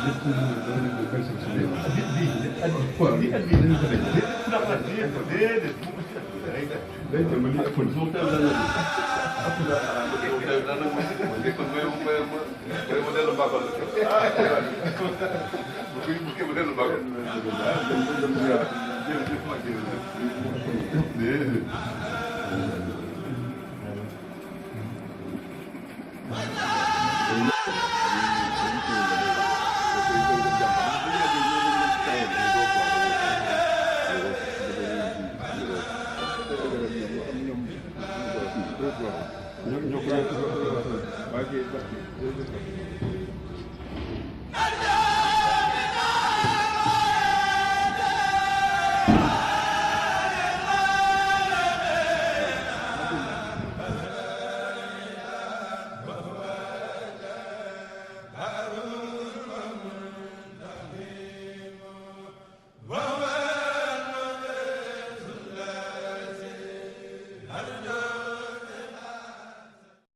lépp lu ñu doon nañ ko gën sa suñu yoon. waaw lii at bii dañu ko def. day dem ba lii ëpp na. suuf tamit dana suuf tamit dana ma dellu Mbakol bu dellu Mbakol. ñoo ko waaye